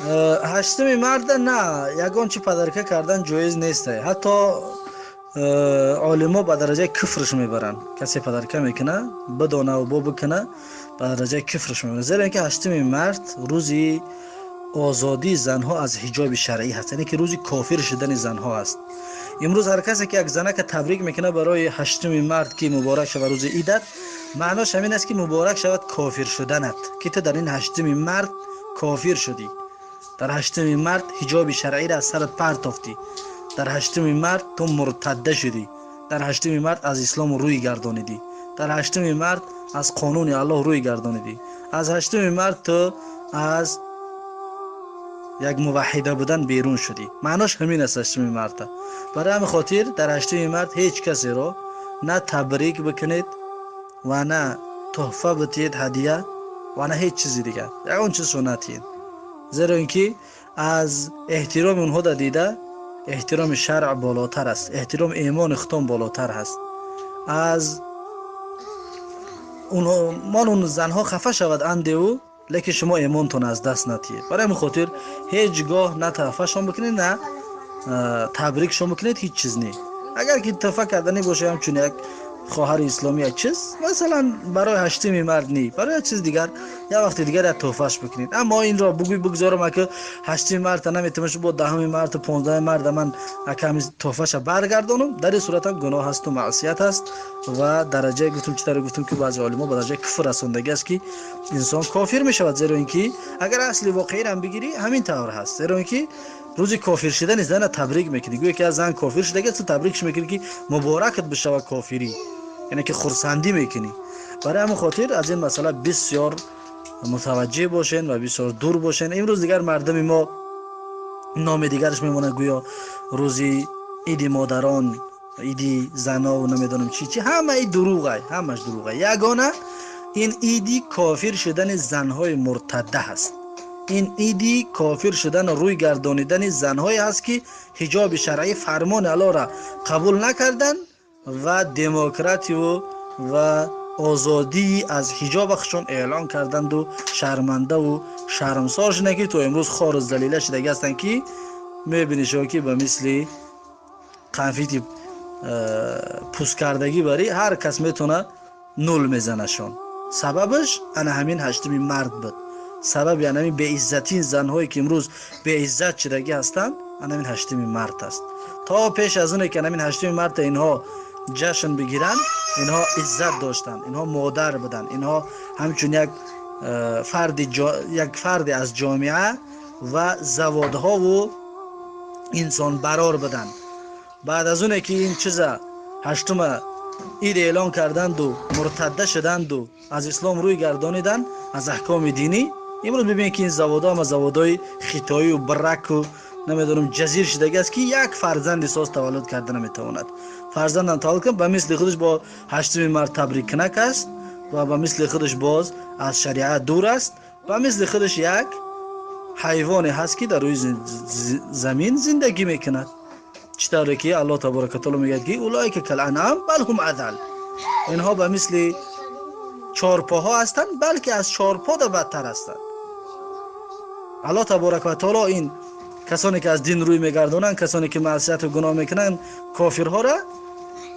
Ҳаштуми марда на ягон чи падарка кардан ҷоиз нест. Ҳатто олимо ба дараҷаи куфрш мебаранд. Касе падарка мекуна, бидонаву бо бикуна, ба дараҷаи куфрш мебаранд. Зеро ин ки ҳаштуми март рӯзи озодии занҳо аз ҳиҷоби шаръӣ ҳаст, яъне ки рӯзи кофир шудани занҳо аст. Имрӯз ҳар касе ки як занака табрик мекунад барои ҳаштуми март, ки муборак шавад рӯзи идат, маънош ҳамин аст, ки муборак шавад кофир шуданат, ки ту дар ин ҳаштуми март кофир шудӣ. Дар ҳаштуми март ҳиҷоби шаръиро аз сарат партофтӣ. Дар ҳаштуми март ту муртадда шудӣ. Дар ҳаштуми март аз ислом рӯй гардонидӣ. Дар ҳаштуми март аз қонуни Аллоҳ рӯй гардонидӣ. Аз ҳаштуми март ту аз як муваҳҳида будан берун шудӣ. Маънош ҳамин аст ҳаштуми марта. Барои ҳамин хотир дар ҳаштуми март ҳеҷ касеро на табрик бикунед ва на туҳфа битиҳед, ҳадия, ва на ҳеҷ чизи дигар, ягон чизшо натиҳед. Зеро ин ки аз эҳтироми онҳо да дида эҳтироми шаръ болотар аст, эҳтироми имони худтон болотар ҳаст. Аз мол он занҳо хафа шавад андеву, лекин шумо имонтон аз даст натиҳед. Барои ҳамин хотир ҳеҷ гоҳ на туҳфашон бикунед, на табрикшон бикунед, ҳеҷ чиз не. Агар ки туҳфа карданӣ боша, ҳамчун як хоҳари исломӣ як чиз, масалан, барои ҳаштуми март ни, барои як чиз дигар, як вақти дигар як туҳфаш бикунед. Аммо инро бугӯй бигзорам, ака ҳаштуми марта наметавонам, бо 10-уми марту 15-уми марта ман аками туҳфаша баргардонам, дар ин сурат ҳам гуноҳ ҳасту маъсият ҳаст ва дараҷае гуфтум, чӣ тавре гуфтум, ки баъзе олимо ба дараҷаи куфр расондагӣ аст, ки инсон кофир мешавад. Зеро ин ки агар асли воқеиро ҳам бигирӣ, ҳамин тавр ҳаст. Зеро ин ки рӯзи кофир шудани зана табрик мекунӣ, гӯё ки аз зан кофир шудагӣ, ту табрикш мекунӣ, ки муборакат бишавад кофирӣ, яъне ки хурсандӣ мекунӣ. Барои ҳамин хотир аз ин масъала бисёр мутаваҷҷеҳ бошен ва бисёр дур бошен. Имрӯз дигар мардуми мо номи дигараш мемонад, гӯё рӯзи иди модарон, иди занову намедонам чӣ чӣ. Ҳамаи дурӯғай, ҳамаш дурӯғай. Ягона ин иди кофир шудани занҳои муртадда ҳаст. Ин иди кофир шудану рӯй гардонидани занҳое ҳаст, ки ҳиҷоби шаръӣ, фармони Аллоҳро қабул накарданд ва демократию ва озодии аз ҳиҷоба худшон эълон карданду шармандаву шармсор шуданд, ки то имрӯз хору залила шудагӣ ҳастанд, ки мебинӣ шумо, ки ба мисли қанфити пусткардагӣ барӣ ҳар кас метавона нул мезанашон. Сабабаш ана ҳамин ҳаштуми март буд. Сабаби ана ҳамин беиззатии занҳое, ки имрӯз беиззат шудагӣ ҳастанд, ана ҳамин ҳаштуми март аст. То пеш аз оне ки ана ҳамин ҳаштуми марта инҳо ҷашн бигиранд, инҳо иззат доштанд, инҳо модар буданд, инҳо ҳамчун як фарде аз ҷомеа ва заводҳову инсонбарор буданд. Баъд аз оне ки ин чиза ҳаштума ид эълон карданду муртадда шуданду аз ислом рӯй гардониданд, аз аҳкоми динӣ, имрӯз бибинед, ки ин заводҳо ҳама заводҳои хитоию браку намедонам ҷазир шудагӣ аст, ки як фарзанди соз таваллуд карда наметавонад. Фарзандам таваллуд кунад, ба мисли худаш бо ҳаштуми март табриккунак аст ва ба мисли худаш боз аз шариат дур аст, ба мисли худаш як ҳайвоне ҳаст, ки дар рӯи замин зиндагӣ мекунад. Чӣ тавре ки Аллоҳ таборака таоло мегӯяд, ки أولئك كالأنعام بل هم أضل, инҳо ба мисли чорпоҳо ҳастанд, балки аз чорпо да бадтар ҳастанд. Аллоҳ таборака ва таоло ин касоне ки аз дин рӯй мегардонанд, касоне ки маъсияту гуноҳ мекунанд, кофирҳоро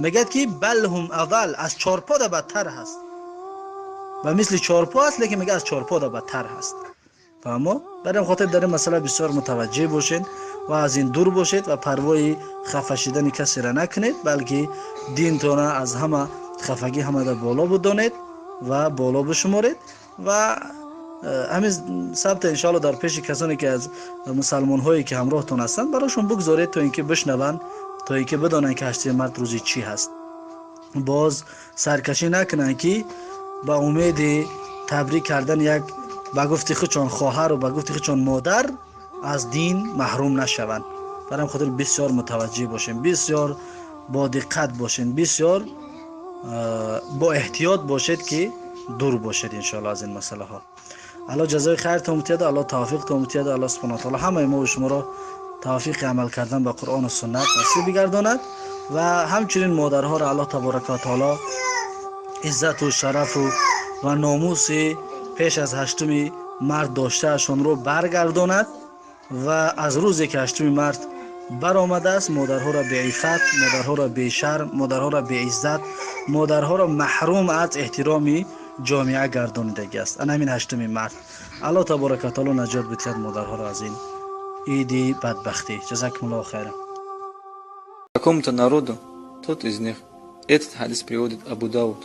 мегӯяд, ки بل هم أضل, аз чорпо да бадтар ҳаст. Ба мисли чорпо аст, лекин мегӯяд, аз чорпо да бадтар ҳаст. Фаҳмо? Бар ин хотир дар ин масъала бисёр мутаваҷҷеҳ бошед ва аз ин дур бошед ва парвои хафа шидани касеро накунед, балки динтона аз ҳама хафагӣ ҳамада боло будонед ва боло бишуморед. Ва ҳамин сабта иншоалло дар пеши касоне ки аз мусалмонҳое ки ҳамроҳтон ҳастанд, барошон бигзоред, то ин ки бишнаванд, то ин ки бидонанд, ки ҳаштуми март рӯзи чӣ ҳаст. Боз саркашӣ накунанд, ки ба умеди табрик кардан як, ба гуфти худшон, хоҳару ба гуфти худшон модар аз дин маҳрум нашаванд. Бар ҳамин хотир бисёр мутаваҷҷеҳ бошем, бисёр бодиққат бошем, бисёр бо эҳтиёт бошед, ки дур бошед иншоалло аз ин масъалаҳо. Аллоҳ ҷазои хайртон мутиҳад, Аллоҳ тавфиқтон мутиҳад. Аллоҳ субҳана таоло ҳамаи мо шуморо тавфиқи амал кардан ба Қуръону суннат насиб бигардонад ва ҳамчунин модарҳоро Аллоҳ таборака ва таоло иззату шарафу ва номуси пеш аз ҳаштуми март доштаашонро баргардонад. Ва аз рӯзе ки 8 март баромадааст, модарҳоро беиффат, модарҳоро бешарм, модарҳоро беиззат, модарҳоро маҳрум аз эҳтироми ҷомеа гардонидагӣ аст. Ана ҳамин 8 март. Аллоҳ таборака ва таоло наҷот бидиҳад модарҳоро аз ин иди бадбахтӣ. Ҷазакумуллоҳу хайран. Какому-то народу, тот из них, этот хадис приводит Абу Дауд.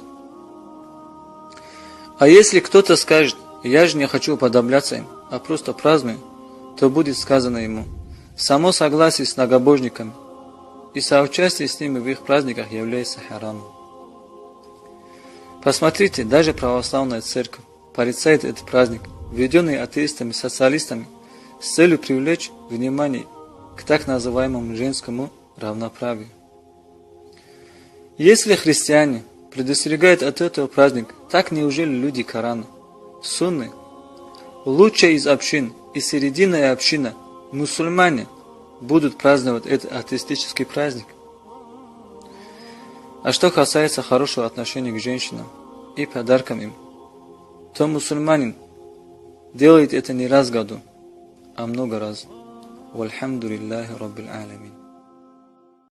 А если кто-то скажет: «Я же не хочу уподобляться им, а просто праздную», то будет сказано ему: «Само согласие с многобожниками и соучастие с ними в их праздниках является харамом». Посмотрите, даже православная церковь порицает этот праздник, введенный атеистами, социалистами, с целью привлечь внимание к так называемому женскому равноправию. Если христиане предостерегают от этого праздника, так неужели люди Корана, Сунны, лучшая из общин и серединная община, мусульмане, будут праздновать этот атеистический праздник? А что касается хорошего отношения к женщинам и подаркам им, то мусульманин делает это не раз в году, а много раз. Вальхамдулиллахи раббил аламин.